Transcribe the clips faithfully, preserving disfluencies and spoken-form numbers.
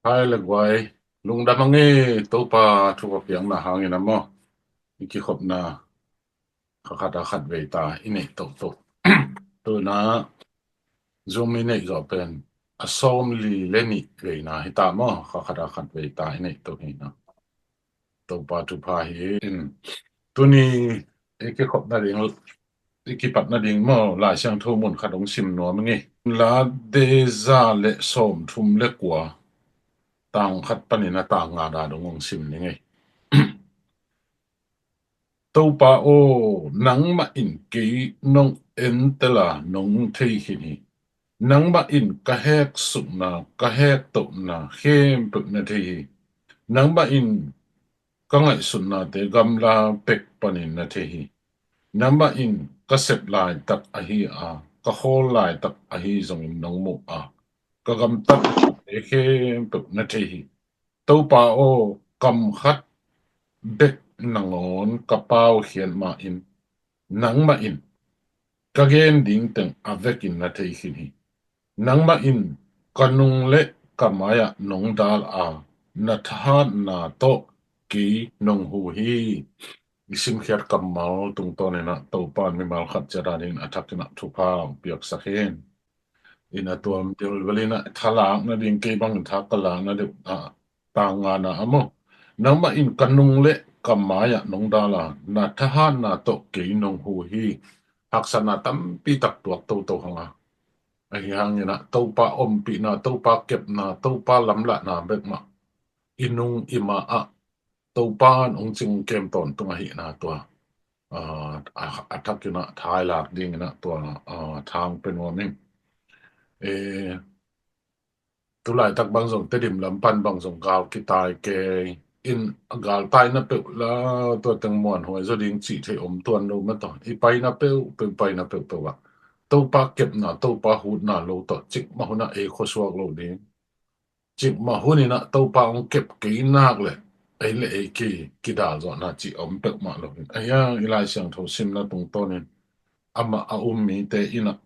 Hai le guai, lungdam hang e. Topa thupha piakna hangin a maw, i kikhopna kha khat a khat vei ta i neih tohtoh. Tuna Zoom i neih zawh pen a sawm li le nih veina hi ta maw, kha khat a khat vei ta i neih toh hi na. Topa thupha hi in. Tuni i kikhopna ding, i kipatna ding maw, Lai Siangtho mun khat hong sim nuam ing e. La deza le sawm thum le kua, tang khat panin a tang nga dan hong sim ning e. Topa aw, nangmah in kei nong entel a nong thei khin hi. Nangmah in ka heksukna, ka hektohna khempeuh na thei hi. Nangmah in ka ngaihsutnate gamla pek panin na thei hi. Nangmah in ka sep laitak ahi a, ka khawl laitak ahi zongin nong mu a, ka gamtatte khempeuh na thei hi. Topa aw, kam khat bek nangawn ka paukhiat ma in, nangmah in ka gen ding teng a vekin na thei khin hi. Nangmah in ka nung le ka mai-ah nong dal a, na thahatna tawh kei nong hu hi. I simkhiat kammal tungtawn in ah Topa in mimal khat ciat a dingin a thakin ah thupha hong piaksak hen. In a tuam dilvel in ah tha lak nading, kei bangin tha ka lak nading, ah, tang nga na a maw. Nangmah in ka nung le ka mai-ah nong dal a, na thahatna tawh kei nong hu hi. Haksatna tampi tak tuak toto hang a, ahi hangin ah Topa ompihna, Topa kepna, Topa lamlahna bek mah i nung i ma-ah Topa in hong cing kem tawntung ahihna tua, ah, a, a thakin ah tha i lak dingin ah tua, ah, thang pe nuam ing. Eh, tulaitak bang zong Tedim lam pan bang zong gal kitai kei in, gal taina peuh la tua teng muanhuai zaw ding cih thei om tuan lo mah tawh, i paina peuhpeuh, paina peuhpeuh ah Topa kepna, Topa hutna lo tawh cikmah hun ah ei khuasuak lo ding. Cikmah hun in ah Topa hong kep kei nak leh ei le ei ki, kidal zawhna cih om peuhmah lo hi. Ahi hang i Lai Siangtho simna tungtawn in amah a um mite in ah,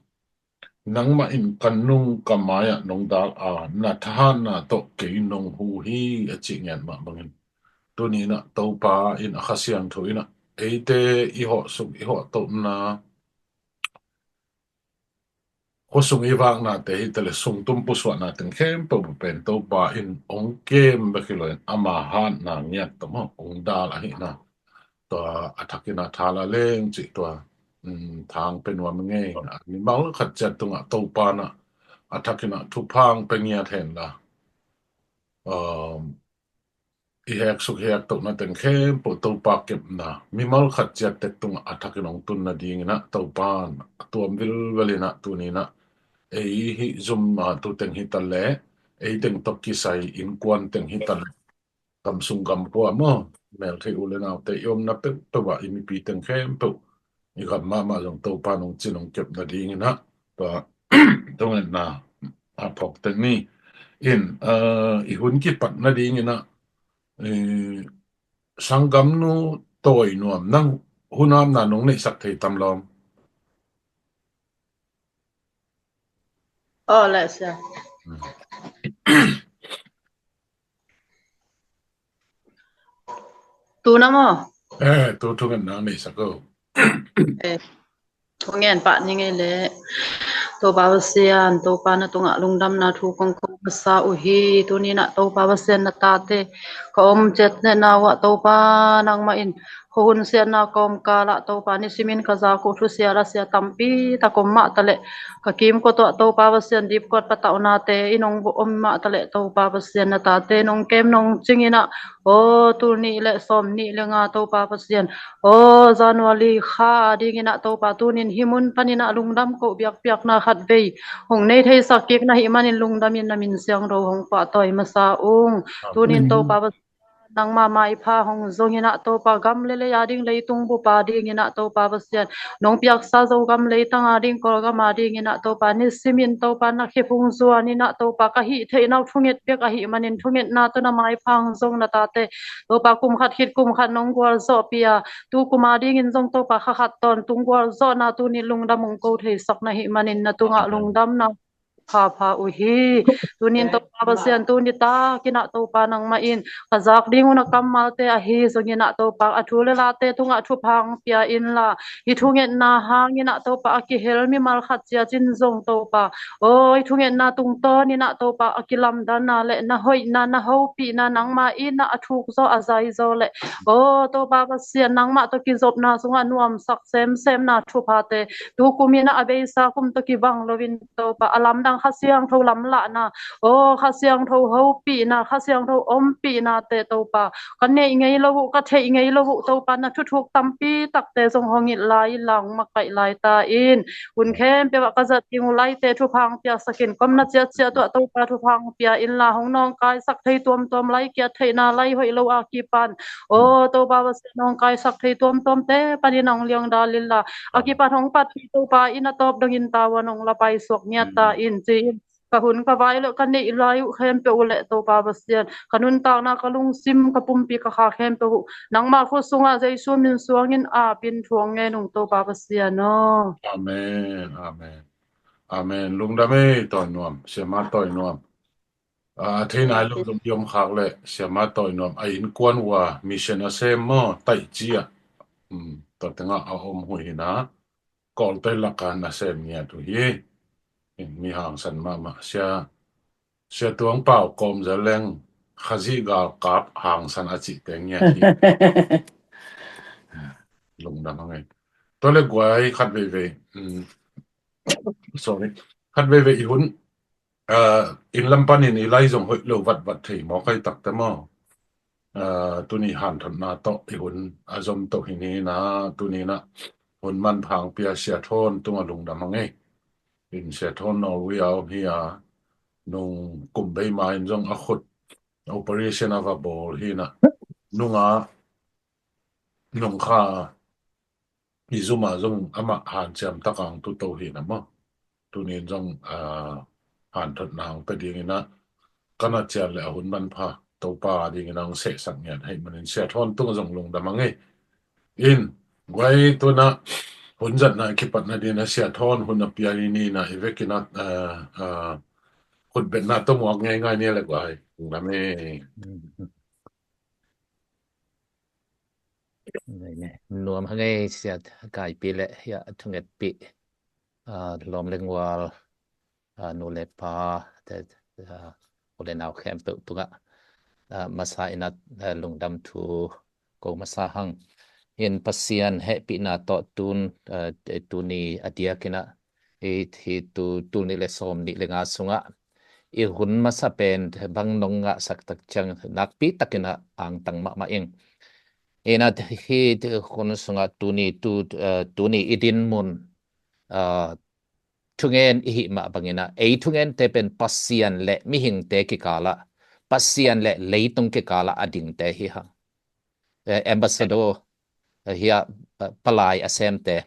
nangmah in ka nung ka mai-ah nong dal a, na thahatna tawh kei nong hu hi, a cih ngiat mah bangin, tuni in ah Topa in a Kha Siangtho in ah eite i hawh suk, i hawh tohna, khuasung i vaknate hi ta leh, sungtum pusuahna teng khempeuh pen Topa in hong kem bek hi lo in, ama hatna ngiat tawh maw hong dal ahihna tua a thakin ah tha la leng cih tua, um, thang pe nuam ing e. Mimal khat ciat tungah Topa in ah a thakin ah thupha hong pe ngiat hen la, um, i heksuk hektohna teng khempeuh Topa kepna mimal khat ciat tek tungah a thakin hong tun nadingin ah Topa in a tuam vilvel in ah tuni in ah ei hih zum, ah, tu teng hi ta leh, ei teng tawh kisai innkuan teng hi ta leh, gamsung gamkhua maw, melthei u le naute i omna peuhpeuh ah i mipi teng khempeuh i gam mahmah zong Topa in hong cin hong kep nadingin ah tua thungetna a phawk tek ni. In, ah, i hun kipat nadingin ah, eh, sanggamnu Tawi Nuam, nang hun apna nong neihsak thei tam lawm? Aw, leh sia. Hmm. Tu na maw? Eh, tu thungetna neihsak o. Eh, thungen pah ni ngei leh. Topa Pasian, Topa na tungah lungdamna thu kong ko masa uh hi. Tuni in ah Topa Pasian, na tate ka om ciat nena uh ah Topa, nangmah in khuahun siatna kawmkal ah Topa, nisimin ka zak uh thusia lasia tampi tak om mah ta leh, ka kimkot uh ah Topa Pasian, dipkuat patauhnate in hong om mah ta leh Topa Pasian, na tate nong kem nong cing in ah, aw, tul nih le sawm nih le nga Topa Pasian, aw, January kha a dingin ah Topa, tunin hih mun panin ah lungdam koh biakpiakna khat vei hong nei theisak kik na hih manin lungdam in na min siangtho hong pahtawi masa ung. Tunin Topa Pasian, nangma maipha hong zong in ah Topa, gam le lei a ding, leitung bup a dingin ah Topa Pasian, nong piaksa Zogam leitang a ding, Kawlgam a dingin ah Topa, nisimin Topa na khe phung zuan in ah Topa, ka hih theihna uh thunget bek ahih manin thungetna tawh na maipha hong zong na tate Topa, kum khat khit kum khat nong gualzawhpih a, tu kum a dingin zong Topa, kha khat tawntung gualzawhna tunin lungdam hong ko theisak na hih manin na tungah lungdamna phapha uh hi. Tunin Topa Pasian, tuni takin ah Topa nangmah in ka zak ding uh na kammalte ahi zongin ah Topa, a thu le late tungah thupha hong pia inla, hih thungetna hangin ah Topa a kihel mimal khat ciat in zong Topa, aw, hih thungetna tungtawnin ah Topa a kilamdanna le na hoihna, na hopihna, nangmah in ah a thuk zaw, a zai zaw le, aw, Topa Pasian, nangmah tawh kizopna sungah nuamsak semsemna thuphate, tukum in ah a beisa kum tawh kibang loin Topa, a lamdang Kha Siangtho lamlahna, aw, Kha Siangtho hopihna, Kha Siangtho ompihnate Topa, ka neih ngei lo uh, ka theih ngei lo uh Topa, na thuthuk tampi takte zong hong it lai inla, hong makaih lai ta in. Hun khempeuh ah ka zat ding uh laite thupha hong piaksak in, komna ciatciat uh ah Topa thupha hong pia inla, hong nawngkaisak thei tuamtuam, lai kiat theihna, lai hoih lo a kipan, aw, Topa Pasian, nawngkaisak thei tuamtuamte panin hong liangdal inla, a kipat hong patpih Topa in a tawp dongin tavuan hong la paisuak ngiat ta in, ci-in ka hun ka vai le ka neih lai uh khempeuh uh le Topa Pasian, ka nuntakna, ka lungsim, ka pumpi, ka kha khempeuh uh nangmah khut sungah Jesu min suangin apin thu hong ngen ung Topa Pasian aw. Amen, amen. Amen. Lungdam ei, Tawi Nuam, Siama Tawi Nuam. A, a thei nai lo zong i om khak le Siama Tawi Nuam a innkuan uh a mission a sem maw, Taihci ah, um, tua tengah a om uh hi na, Kawlte lakah na sem ngiat uh hi. Mi hangsan mahmah, Sia, Sia Tuang Pau Kawm Za Leng, Khazih galkap hangsan a cihte ngiat hi. Lungdam hang ei. Tua le guai, khat veivei, um, sorry, khat veivei i hun, ah, inn lam panin i lai zong hoih lo vatvat thei maw, kai takte maw? Ah, tuni hanthotna tawh i hun a zom to hi ni na, tuni na hun manpha hong pia Sia Thawn tungah lungdam hang ei. In Sia Thawn Norway a om hi a, nung kum bei ma in zong a khut operation a va bawl hi na, nunga nungkha i zum a zong amah hanciam tak a hong tuto hi na maw. Tunin zong, ah, hanthotna hong pia dingin ah, ka na cian le a hun manpha Topa dingin ah hong sehsak ngiat ahih manin Sia Thawn tungah zong lungdam hang ei. In, guai, tu na hun zatna i kipat nadingin ah Sia Thawn hun a pia ni na, i vekin ah, ah, ah, khutbetna tawh muak ngeingai ni le guai. Lungdam ei. Nuam hang ei Sia Kaipi le, ya, thungetpih, ah, lawm le ngual, ah, nu le pa te, ah, u le nau khempeuh tungah, ah, masa in ah, ah, lungdam thu ko masa hang. In Pasian hehpihna tawh tun, ah, tuni a diakin ah, hih, hih tu, tul nih le sawm nih le nga sungah i hun masa pen bang nong ngahsak tak ciang nakpi takin ah angtang mahmah ing. In ah hih hun sungah tuni tu, eh, tuni i dinmun, eh, thungen i hih mah bangin ah, ei thungente pen Pasian le mihingte kikalah, Pasian le leitung kikalah a dingte hi hang. Eh, ambassador, eh, hi a, eh, palai a semte.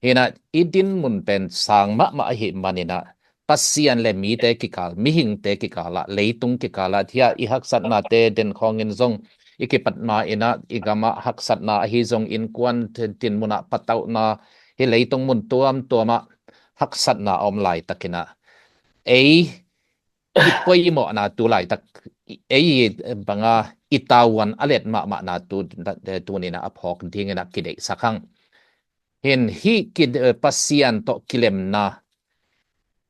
Hi na, i dinmun pen sang mahmah ahih manin ah, Pasian le mite kikal, mihingte kikalah, leitung kikalah, hi a i haksatnate den khawngin zong i kipat ma in ah, i gamah haksatna ahi zong, innkuan tin, tinmun ah patauhna, hih leitung mun tuamtuam ah haksatna a om laitakin ah, ei i poimawhna tu laitak, ei banga i tavuan a let mahmahna tu, tunin ah a phawk dingin ah kideihsak hang. Hin hih ki, Pasian tawh kilemna,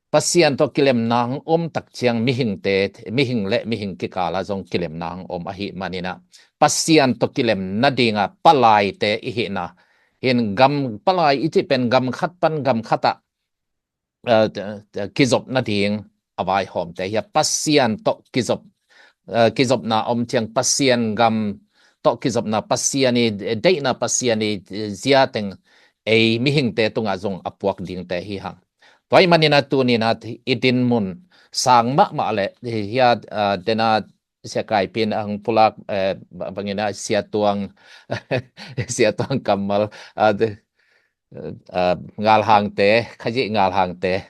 Pasian tawh kilemna hong om tak ciang mihingte, mihing le mihing kikalah zong kilemna hong om ahih manin ah, Pasian tawh kilem nadinga palaite i hihna, hin gam, palai i cih pen gam khat pan gam khat ah, eh, eh, kizop nading a vaihawmte hi a, Pasian tawh kizop, eh, kizopna om ciang Pasian gam tawh kizopna, Pasian i deihna, Pasian i zia teng ei mihingte tungah zong a puak dingte hi hang. Tua ahih manin ah tunin ah i dinmun sang mahmah le hi a, eh, den a Sia Kaipi in a hong pulak, eh, ba-, bangin ah Sia Tuang, Sia Tuang kammal, ah, de-, ah, ngalhangte, Khazih ngalhangte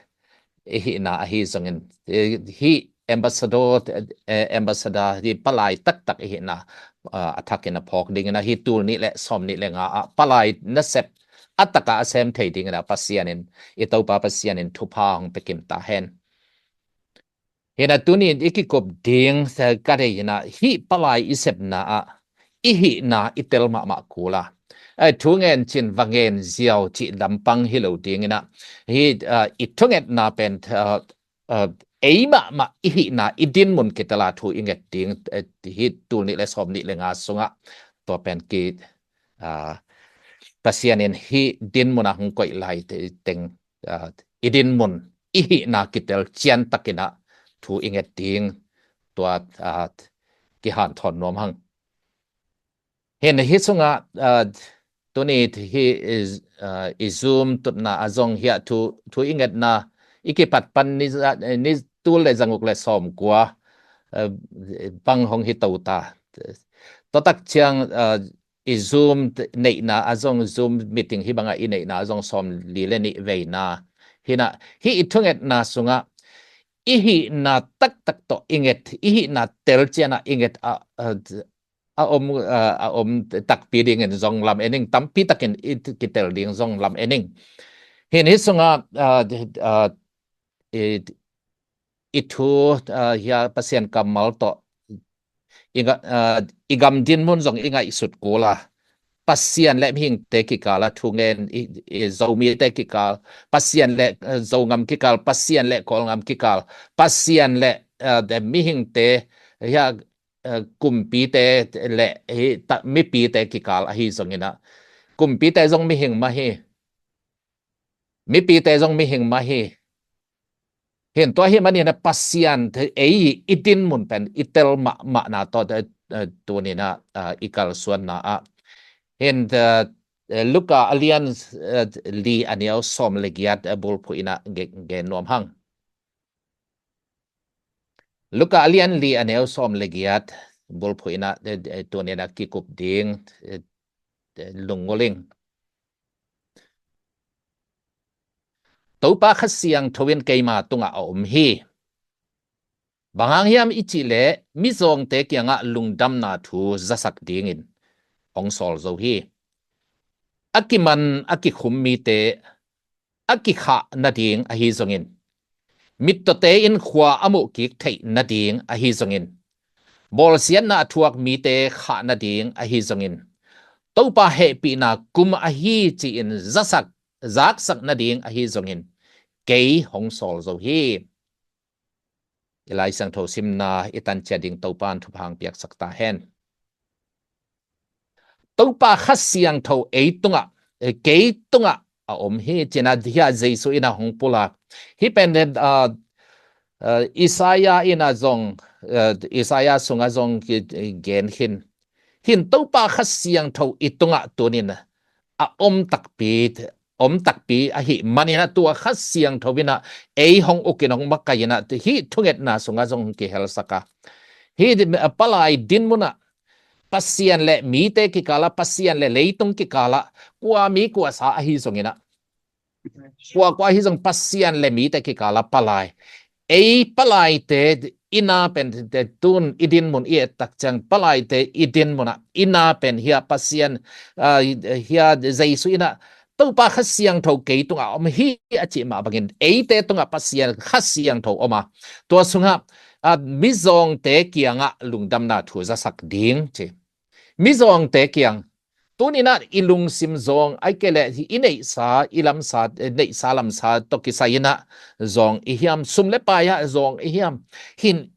i hihna ahi zongin, eh, hih ambassador, eh, ambassador, hih palai taktak i hihna, ah, a thakin a phawk dingin ah hih tul nih le sawm nih le nga ah palai nasep a takah a sem thei dingin ah Pasian in, i Topa Pasian in thupha hong pia kim ta hen. Hi na, tuni i kikup ding ka deih hi na, hih palai i sepna ah i hihna i tel mahmah kul a, thu ngen cin va ngen ziau cih lampang hi lo ding hi na, hih i thungetna pen ei mahmah i hihna i dinmun kitel a thu i nget ding hi. Tul nih le sawm nih le nga sungah tua pen ki Pasian in hih dinmun a hong koih lai teng i dinmun i hihna kitel ciantakin ah thu i nget ding tua kihanthawn nuam hang. Hin hi sungah tuni hi i Zoom tutna a zong hiah thu i ngetna i kipat pan ni tul le zanguk le sawm kua bang hong hi to ta. Tua tak ciang i Zoom neihna a zong, Zoom meeting hi bangah i neihna a zong sawm li le nih veina hi na, hih i thungetna sungah i hihna taktak tawh i nget, i hihna tel cianah i nget a om a om takpi dingin zong lam ening, tampi takin i kitel ding zong lam ening. Hin hi sungah i thu hia Pasian kammal tawh i gam dinmun zong i ngaihsut kul a, Pasian le mihingte kikal a thu ngen, Zomite kikal, Pasian le Zongam kikal, Pasian le Kawlngam kikal, Pasian le mihingte hia kumpite le mipite kikal ahi zongin ah, kumpite zong mihing mah hi, mipite zong mihing mah hi. Hin tua hi manin ah Pasian ei i dinmun pen i tel mahmahna tawh tunin ah i kalsuanna ah hin Luka a lian li a neu sawm le giat bulphuh in ah gen nuam hang. Luka a lian li a neu sawm le giat bulphuh in ah tunin ah kikup ding lungngul ing. Topa Kha Siangtho in keima tungah a om hi. Bang hang hiam i cih leh mizawngte kiangah lungdamna thu zasak dingin hong sawl zo hi. A kiman a kikhum mite a kikhah nading ahi zongin, mittawte in khua a muhkik theih nading ahi zongin, bawlsiatna a thuak mite khah nading ahi zongin, Topa hehpihna kum ahi ci-in zasak zaksak nading ahi zongin kei hong sawl zo hi. I Lai Siangtho simna i tancia ding Topa in thupha hong piaksak ta hen. Topa Kha Siangtho ei tungah, kei tungah a om hi, ci-in ah hia Jesu in ah hong pulak. Hih pen Isaiah in ah zong, Isaiah sungah zong gen khin. Hin Topa Kha Siangtho i tungah tunin a om takpi, om takpi ahi manin ah tua Kha Siangtho in ah ei hong ukin hong makai in ah hih thungetna sungah zong hong kihelsak a, hih palai dinmun ah Pasian le mite kikal ah, Pasian le leitung kikal ah, kua mi kua sa ahi zongin ah, kua kua ahi zong Pasian le mite kikal ah palai, ei palaite i na pen, tun i dinmun i et tak ciang palaite i dinmun ah i na pen hia Pasian, hia Jesu in ah Topa Kha Siangtho kei tungah om hi a cih mah bangin eite tungah Pasian Kha Siangtho om a, tua sungah mizawngte kiangah lungdamna thu zasak ding ci. Mizawngte kiang, tunin ah i lungsim zawng, ahih kei leh i neihsa, i lamsa, neihsa lamsa tawh kisai in ah zawng i hiam, sum le pai ah zawng i hiam, hin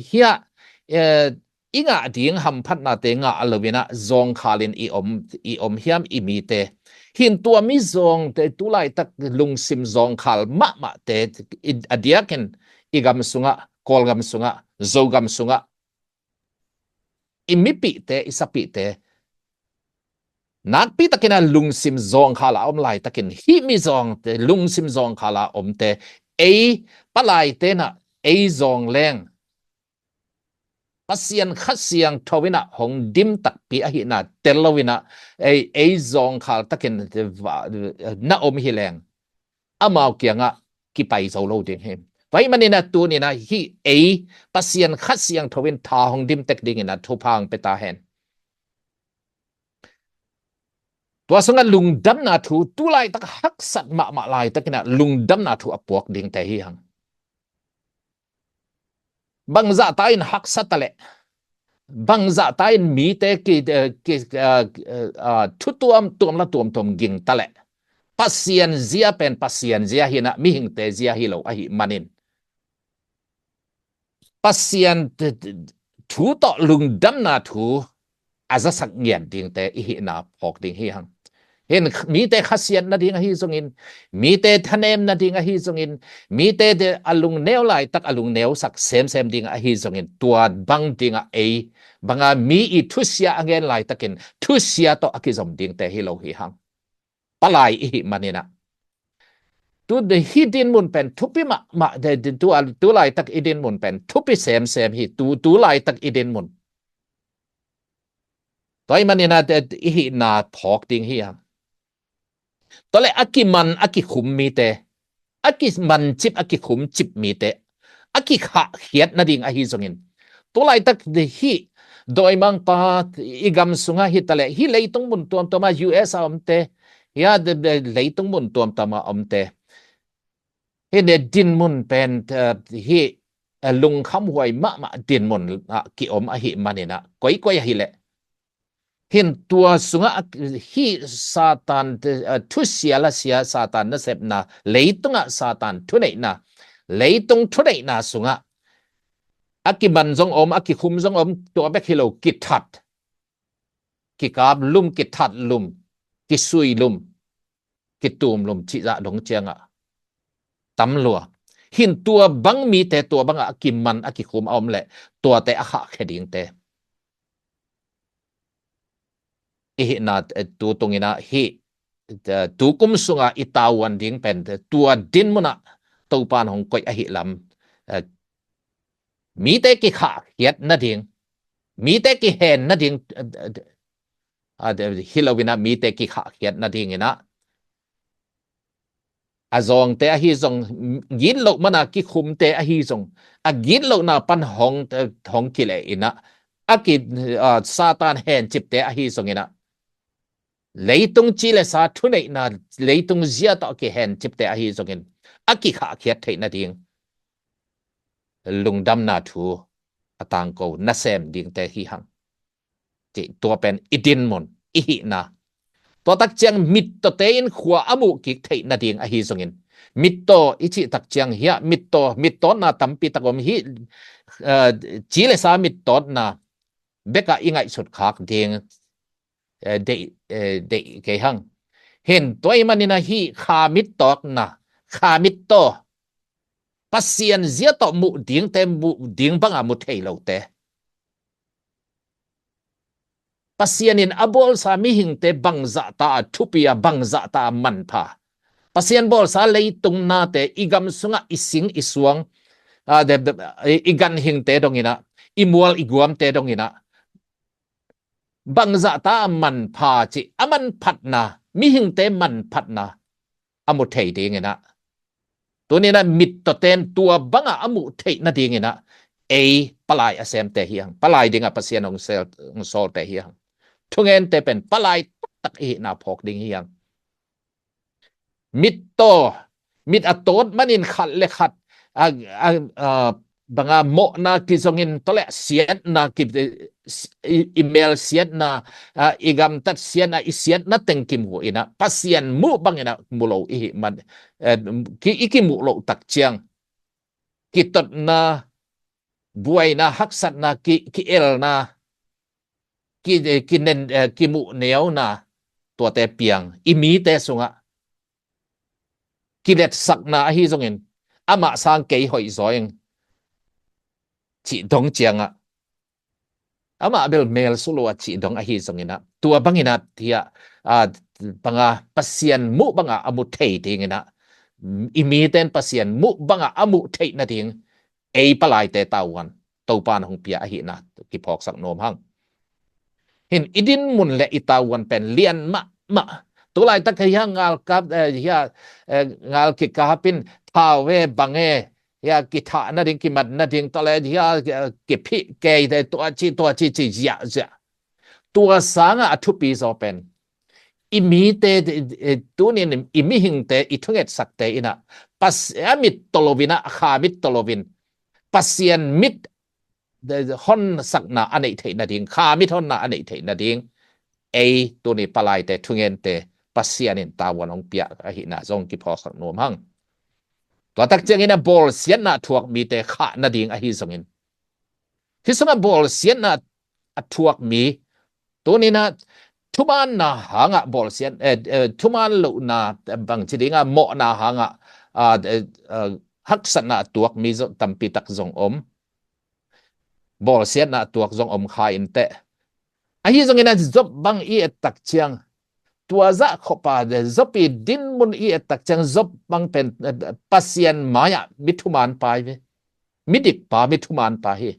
hia i ngah ding hamphatnate ngah lo in ah zawngkhal in i om, i om hiam i mite? Hin tua mizawngte, tulaitak lungsim zawngkhal mahmahte a diakin i gam sungah, Kawlgam sungah, Zogam sungah i mipihte, i sapihte nakpi takin ah lungsim zawngkhal a om laitakin hih mizawngte, lungsim zawngkhal a omte, ei palaite in ah ei zawng leng Pasian Kha Siangtho in ah hong dim takpi ahihna tel lo in ah ei, ei zawngkhal takin na om hi leng amau kiangah kipai zo lo ding hi. Tua ahih manin ah tunin ah hih ei Pasian Kha Siangtho in tha hong dim tek dingin ah thupha hong pia ta hen. Tua sungah lungdamna thu, tulaitak haksat mahmah laitakin ah lungdamna thu a puak dingte hi hang. Bangzah ta in haksa ta leh, bangzah ta in mite ki, eh, ki, eh, eh, ah, thu tuamtuam la tuamtuam ging ta leh, Pasian zia pen Pasian zia hi-in ah, mihingte zia hi lo ahih manin, Pasian thu tawh lungdamna thu a zasak ngiat dingte i hihna phawk ding hi hang. Hin mite khasiat nading ahi zongin, mite thanem nading ahi zongin, mite a lungneu laitak a lungneusak semsem ding ahi zongin, tua bang dingah ei banga mi i thusia a ngen laitakin thusia tawh a kizom dingte hi lo hi hang. Palai i hih manin ah, tu hih dinmun pen thupi mahmah, tu laitak i dinmun pen thupi semsem hi. Tu, tu laitak i dinmun, tua ahih manin ah i hihna phawk ding hi hang. Tua leh a kiman a kikhum mite, a kimancip a kikhumcip mite a kikhahkhiat nading ahi zongin, tu laitak hih dawimangpa i gam sungah hi ta leh, hih leitung mun tuamtuam ah, U S a omte, hia, leitung mun tuamtuam ah omte, hih dinmun pen, eh, hih, eh, lungkhamhuai mahmah dinmun ah kiom ahih manin ah, koikoi ahih leh, hin tua sungah hih Satan, eh, thusia la sia, Satan nasepna, leitungah Satan thuneihna, leitung thuneihna sungah a kiman zong om, a kikhum zong om, tua bek hi lo, kithat, kikap lum, kithat lum, kisui lum, kitum lum cih zah dong ciangah tam lua. Hin tua bang mite, tua bangah a kiman a kikhum a om leh, tuate a khahkhia dingte i hihna, eh, tu tungin ah hih, eh, tu kum sungah i tavuan ding pen, eh, tua dinmun ah Topa'n hong koih ahih lam, eh, mite kikhahkhiat nading, mite kihen nading, eh, eh, ah, hi lo-in ah mite kikhahkhiat nadingin ah, a zawngte ahi zong, gitloh mana kikhumte ahi zong, a gitlohna pan hong, hong kileh in ah, a ki, ah, Satan hencipte ahi zongin ah, leitung ci le sa thuneihna, leitung zia tawh a kihencipte ahi zongin a kikhahkhiat theih nading lungdamna thu a tangko nasem dingte hi hang. Cih tua pen i dinmun, i hihna. Tua tak ciang mittawte in khua a muh kik theih nading ahi zongin, mittaw i cih tak ciang hiah mittaw, mittawtna tampi tak om hi. Eh, ci le sa mittawtna bekah i ngaihsut khak ding, eh, deih, eh, deih kei hang. Hin tua ahih manin ah hih kha mittawtna, kha mittaw, Pasian zia tawh muh dingte, muh ding banga mu thei lote, Pasian in a bawlsa mihingte bangzahta a thupi a, bangzahta a manpha, Pasian bawlsa leitung nate, i gam sungah i sing i suang, a, de, de, i, i ganhingte dongin ah, i mual i guamte dongin ah, bangzahta a manpha cih, a manphatna, mihingte manphatna a mu thei dingin ah, tuni-in ah mittawte'n tua banga a muh theih nadingin ah ei palai a semte hi hang. Palai dingah Pasian hong sel, hong sawlte hi hang. Thungente pen palai taktak i hihna phawk ding hi hang. Mittaw, mit a tawt manin khat le khat a, a, a, banga mawhna kizongin, tua leh siatna ki, i, i mel siatna, a, i gamtat siatna, i siatna teng kimu in ah, Pasian muh bangin ah mu lo i hih man, eh, ki, i kimuh loh tak ciang, kitotna, buaina, haksatna, ki, kielna, ki, eh, kinen, eh, kimuh neuna, tuate piang, i mite sungah kiletsakna ahi zongin, amah sang kei hoih zaw ing cih dong ciangah, amah bel mel su lo a cih dong ahi zongin ah, tua bangin ah hiah, a, banga Pasian muh banga a mu thei dingin ah, i mite'n Pasian muh banga a muh theih nading ei palaite tavuan Topa'n hong pia ahihna kiphawksak nuam hang. Hin i dinmun le i tavuan pen lian mahmah. Tu laitak hiah ngalkap, eh, hiah, eh, ngal kikap in thau e, bang e, hiah kithah nading, kimat nading, tua leh hiah, eh, kiphih kei te, tua ci, tua ci, ci ziahziah. Tua sangah a thupi zaw pen i mite, eh, tuni-in i mihingte, i thungetsakte in ah, Pas-, a mittaw loin ah, a kha mittaw loin, Pasian mit honsakna a neih theih nading, kha mithonna a neih theih nading, ei tuni palaite, thungente Pasian in tavuan hong pia ahihna zong kiphawksak nuam hang. Tua tak ciangin a bawlsiatna a thuak mite khah nading ahi zongin, hih sungah bawlsiatna a thuak mi, tuninah thumaanna hangah bawlsiat, eh, eh, thumaan lohna, eh, bangci dingah mawhna hangah, ah, eh, eh, haksatna a tuak mi zong tampi tak zong om. Bawlsiatna a tuak zong om kha inteh. Ahi zongin a Job bang i et tak ciang, tua zah khop a, Job i dinmun i et tak ciang, Job bang pen, eh, Pasian mai-ah mi thumaan pa hi ve. Midik pa, mi thumaan pa hi.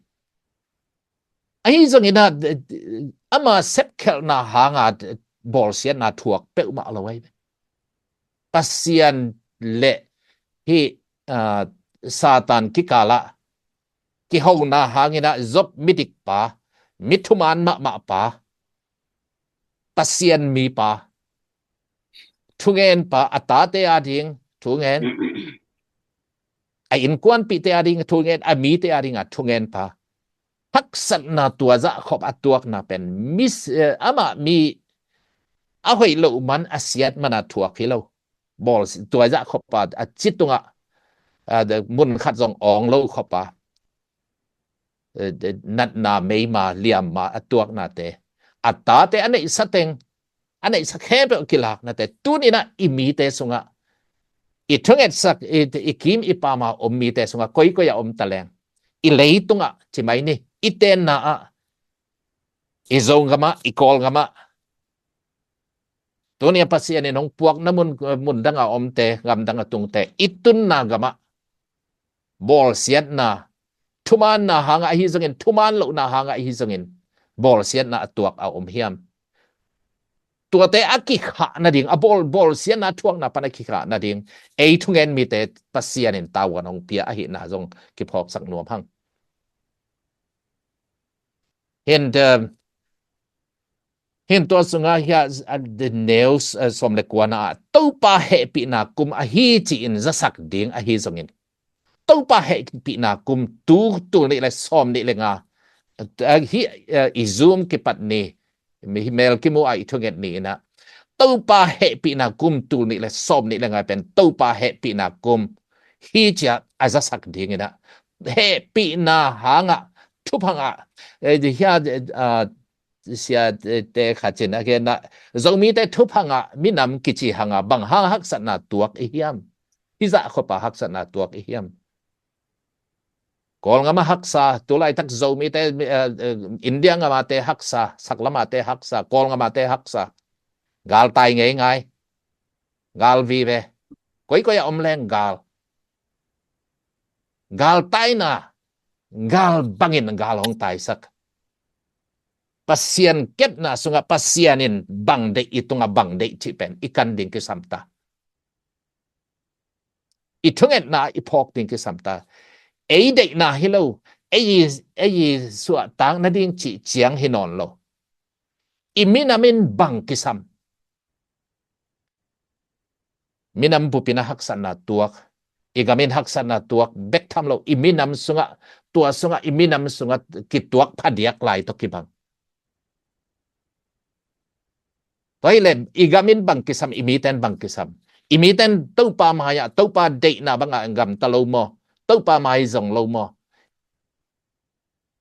Ahi zongin a, ama sepkhelhna hanga bawlsiatna thuak peuhmah lo ahi ve. Pasian le hih, ah, Satan kikalah kihona hangin a Job midik pa, mi thumaan mahmah pa, Pasian mi pa, thungen pa, a tate ading thungen, a innkuanpihte ading thungen, a mite ading a thungen pa. Haksatna tua zah khop a tuakna pen mis, eh, amah mi a hoih loh man, a siat man a thuak hi lo. Bawl tua zah khop a, a ci tungah, a, mun khat zong awng lo khop a, eh, natna meima liamma a tuaknate, a tate a neihsa teng, a neihsa khempeuh kilaknate, tuninah i mite sungah, i thungetsak, i, i kim i pama om mite sungah koikoi a om taleng, i leitungah ci mai ni, i tenna ah, i Zogam ah, i Kawlgam ah, tuni a Pasian in hong puakna mun, mun danga omte, gamdanga tungte, i tunna gamah bawlsiatna, thumaanna hangah ahi zongin, thumaan lohna hangah ahi zongin, bawlsiatna a tuak a om hiam? Tuate a kikhah nading, a bawl, bawlsiatna thuakna pan a kikhah nading, ei thungen mite Pasian in tavuan hong pia ahihna zong kiphawksak nuam hang. Hin, eh, hin tua sungah hiah, ah, the news, eh, sawm le kuana ah, Topa hehpihna kum ahi ci-in zasak ding ahi zongin, Topa hehpihna kum tu tul nih le sawm nih le nga, eh, hi, eh, i Zoom kipat ni, mi hi mel kimu a i thunget ni inah, Topa hehpihna kum tul nih le sawm nih le nga pen Topa hehpihna kum hi cia a zasak ding inah, hehpihna hangah, thupha ngah, eh, hia, eh, ah, sia, eh, te khat cin a genah, Zomite thupha ngah minam kici hangah bang hang haksatna tuak i hiam? Hizah khopa haksatna tuak i hiam? Kawlgam a haksa, tulaitak Zomite, eh, eh, India gamate haksa, saklamate haksa, Kawlgamate haksa. Galtai ngeingai. Gal vive. Koikoi a om leng gal. Galtaina, gal bangin gal hong taisak. Pasian kepna sungah Pasian in bang deih, i tungah bang deih cih pen i kan ding kisamta. I thungetna i phawk ding kisamta. Ei deihna hi lo, ei, ei suahtak nading cih ciang hi nawn lo. I minam in bang kisam? Minam bupin a haksatna tuak, i gamin haksatna tuak bek tham lo, i minam sungah, tua sungah, i minam sungah kituak phadiak lai tawh kibang. Tua hileh i gamin bang kisam, i miten bang kisam? I miten Topa mai-ah, Topa deihna bangah gamta lo maw? Topa mai zong lo maw?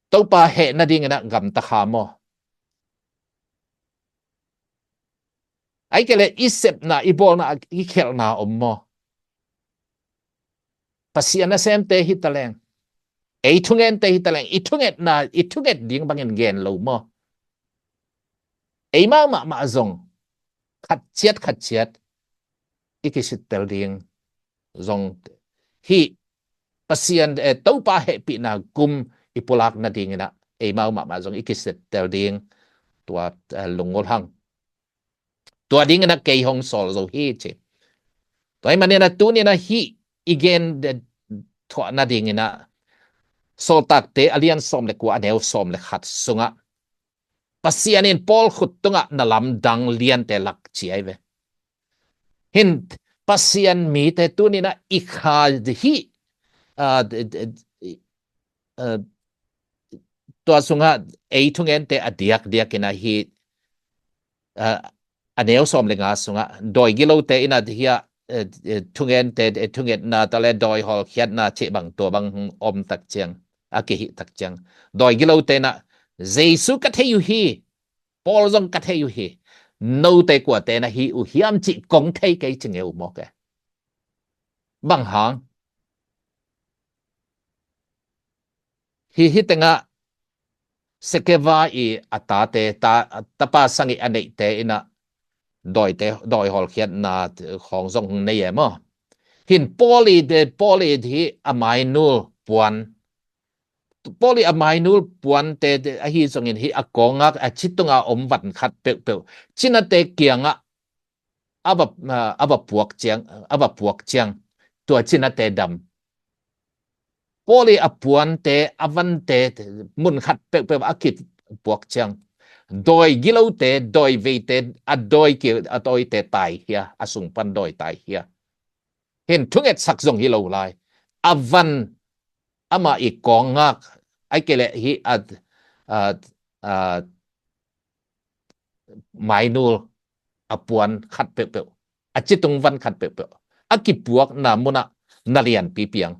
Topa heh nadingin ah gamta kha maw? Ahih kei leh i sepna, i bawlna, i khelhna om maw? Pasian nasemte hi taleng, ei thungente hi taleng, i thungetna, i thunget ding bangin gen lo maw? Eimau mahmah zong khat ciat khat ciat i kisittel ding zong hi. Pasian, eh, Topa hehpihna kum i pulak nadingin ah eimau mahmah zong i kisittel ding, tua, eh, lunggulh hang. Tua dingin ah kei hong sawl zo hi ci. Tua ahih manin ah tuni-in ah hih i gen, eh, thuah nadingin ah Sawltakte a lian sawm le kua, a neu sawm le khat sungah Pasian in Paul khut tungah na lamdang liante lak ci ahi ve. Hin Pasian mite tuni-in ah i kha hih, ah, d-, d-, d-, ah, tua sungah ei thungente a diakdiak in ahi, a, a neu sawm le nga sungah dawi gilote in a hia, eh, eh, thungente, eh, thungetna ta le dawi hawlkhiatna cih bang tua bang om tak ciang, a kihih tak ciang, dawi gilote in a Jesu ka thei uh hi, Paul zong ka thei uh hi, note kuate na hi uh hiam cih kong thei kei ci ngeu mawk e. Bang hang? Hi, hi tengah Skeva i a tate, ta, tapa sang i a neihte in a dawite, dawi hawlkhiatna khawng zong hong nei e maw? Hin Paul i, Paul i hi a mainul puan, Paul i a mainul puante ahi zongin hi a kawngak a ci tunga om van khat peuhpeuh cinate kiangah a va, a va puak ciang, a va puak ciang tua cinate dam. Paul i a puante, a vante mun khat peuhpeuh a kipuak ciang, dawi gilote, dawi veite, a dawi ki, a dawite tai hia, a sung pan dawi tai hia. Hin thungetsak zong hi lo lai. A van, ama i kawngak, ai kei leh hi a, a, a, mainul a puan khat peuhpeuh, a citung van khat peuhpeuh a kipuakna munah na lianpi piang,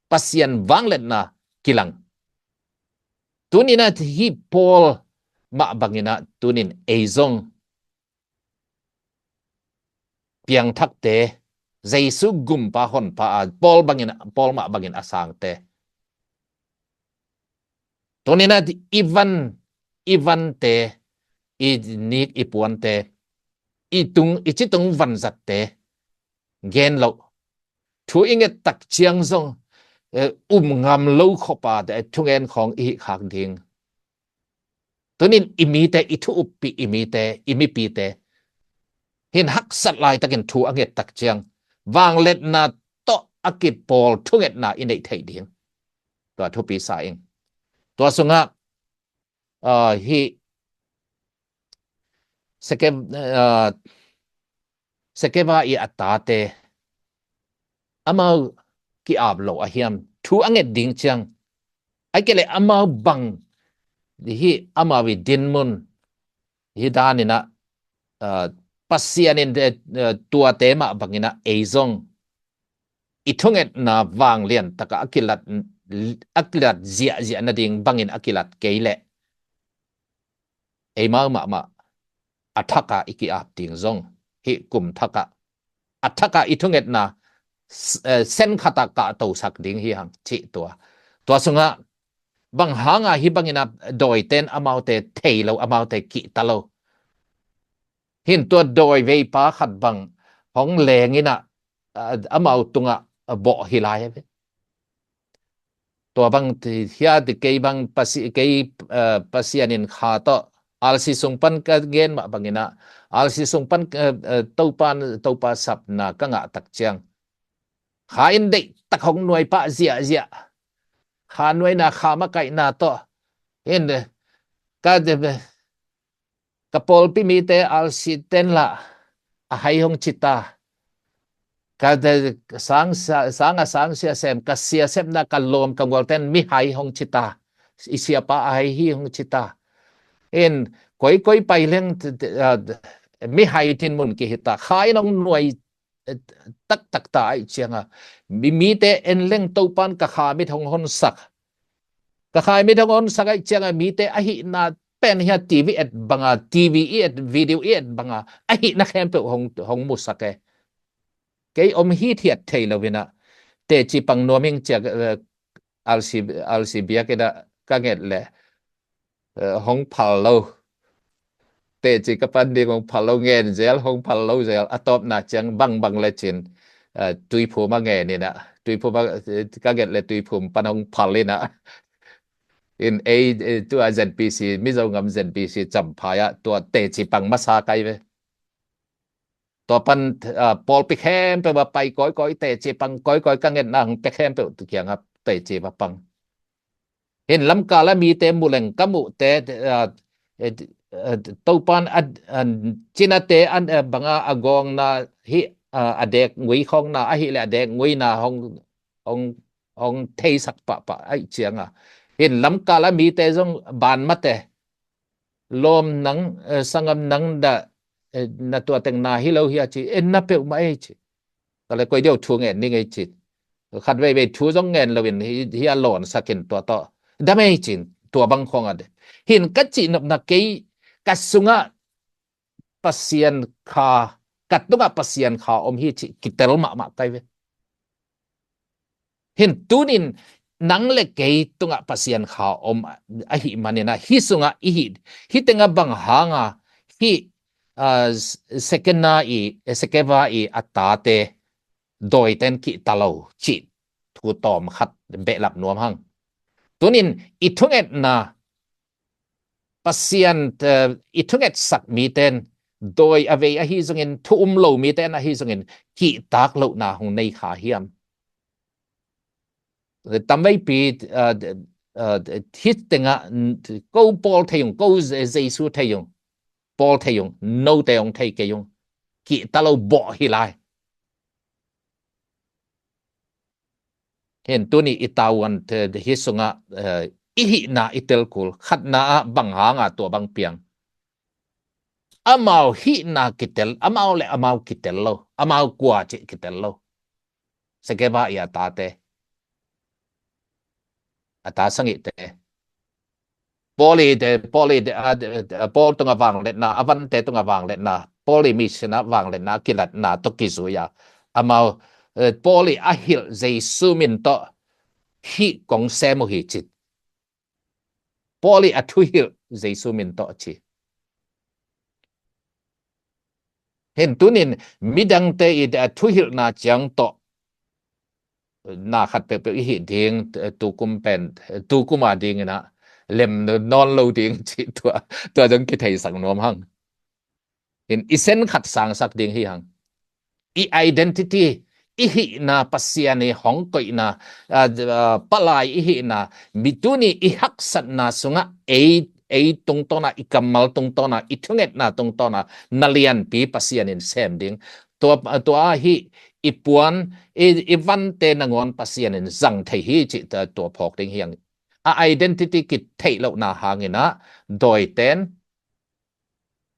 Pasian vangliatna kilang. Tuninah hi Paul mah banginah tunin ei zong piangthakte, Jesu gumpa honpa a Paul bangin, Paul mah bangin a sangte. Tuninah i van, i vante, i nik i puante, i tung, i citung vanzatte gen loh. Thu i nget tak ciang zong, eh, um ngam lo khop a, eh, thungen khawng i hih khak ding. Tunin i mite, i thu uppih i mite, i mipite hin haksat laitakin thu a nget tak ciang vangliatna tawh a kipawl thungetna i neih theih ding. Tua thupi sa ing. Tua sungah, ah, hi Seke-, ah, Sekeva i a tate amau ki-ap lo a hiam? Thu a nget ding ciang, ai kei leh amau bang hi, amau i dinmun hi daninah, ah, Pasian in, eh, eh, tuate mah banginah ei zong i thungetna vanglian takah a kilat, a kilat ziahziah nading bangin a kilat kei leh eimau mahmah a thakah i ki-ap ding zong hi kum thakah, a thakah i thungetna s-, eh, sen khatah kahtosak ding hi hang cih tua. Tua sungah bang hanga hi banginah dawiten amaute thei lo, amaute kihta lo. Hin tua dawi veipa khat bang hong lenginah, ah, amau tungah, ah, bawh hi lai a ve. Tua bang ti, hia ti kei bang Pasi-, kei, ah, Pasian in kha tawh, alsi sung pan ka gen mah banginah, alsi sung pan, ah, ah, Topa, Topa sapna ka ngah tak ciang, kha in deih tak hong nuai pah ziahziah, kha nuaina, kha makaihna tawh in ka, ka pawlpi mite alsi ten lah a hai hong cita. Ka sang, sang a sang sia sem, ka sia sepna ka lawm ka gualten mihai hong cita. I siapa a hai hi hong cita. In koikoi pai leng, ah, mihai thinmun kihita. Kha in hong nuai, eh, taktak ta aih cianga mi, mite en leng Topan ka kha mit hong honsak. Ka kha mit hong honsak aih cianga mite ahihna pen hia TV et banga, TV i et, video i et banga ahihna khempeuh hong, hong musak e. Kei om hithiat thei loinah teci pang nuam hing ciak, eh, alsi, alsi biakinah ka nget leh, eh, hong phal lo. Teci ka pan ding hong phal lo, ngen zel hong phal lo zel. A tawpna ciang bangbang lecin, eh, Tuiphum a ngen inah, Tuiphum a, eh, ka nget leh Tuiphum pan hong phal inah. In ei, eh, tua ZPC, Mizo ngam ZPC Champhai ah tua teci pang masa kai ve. Tua pan, ah, pawlpi khempeuh a pai kawikawi, teci pang kawikawi, ka ngetna hong pia khempeuh tu kiangah teci va pang. Hin lamkal a mite muleng ka muhte, ah, eh, eh, Topan a, a cinate an, eh, banga a gawngna hi, ah, a dek ngui khawngna ahileh a dek nguina hong, hong, hong theisak pahpah aih cianga Hin lamkal a mite zong ban mate, lawm nang, eh, sanggam nang dah, eh, na tua teng na hi lo hi a ci, en na peuhmah ei ci. Ka le koi deuh thu ngen ning ei ci. Khat veivei thu zong ngen loin hi, hi a lawnsakin tua tawh dam ei cin, tua bang khong a de. Hin ka cihnopna kei ka sungah Pasian kha, ka tungah Pasian kha om hi cih kitel mahmah kai ve. Hin tunin nang le kei tungah Pasian kha om ahih manin ah, hih sungah i hih, hih tengah bang hanga hih, ah, Sekena i, Sekeva i a tate dawiten kihta lo cih thu tawm khat behlap nuam hang. Tunin i thungetna Pasian, eh, i thungetsak miten dawi a vei ahi zongin, thu um lo miten ahi zongin, kihtak lohna hong nei kha hiam? Tamveipi, eh, eh, hih tengah, ko Paul thei ung, ko Je-, Jesu thei ung, Paul thei ung, note hong thei kei ung, kihta lo bawh hi lai. Hin tuni i tavuan te hih sungah, eh, i hihna i telkul, khatna ah bang hanga tua bang piang. Amau hihna kitel, amau le amau kitel lo, amau kua cih kitel lo. Sekeva i a tate. A ta sangihte. Paul i te, Paul i te, a, a, Paul tunga vangliatna, a vante tunga vangliatna, Paul i mission a vangliatna, kilatna tawh kizui a. Amau, eh, Paul i a hilh Jesu min tawh hih kong sem uh hi cin. Paul i a thuhilh Jesu min tawh a ci. Hin tunin midangte i a thuhilhna ciang tawh na khat peuhpeuh i hih ding, tukum pen, tukum a dingin ah lem nawn lo ding cih tua, tua zong kitheisak nuam hang. Hin i sen khat sangsak ding hi hang. I identity, i hihna, Pasian i hong koihna, ah, ah, palai i hihna, mi tuni i haksatna sungah ei, ei tungtawna, i kammal tungtawna, i thungetna tungtawna, na lianpi Pasian in sem ding. Tua, tua hi i puan, i, i vante nangawn Pasian in zang thei hi cih tua, tua phawk ding hi hang. A identity kitheih lohna hangin ah dawiten,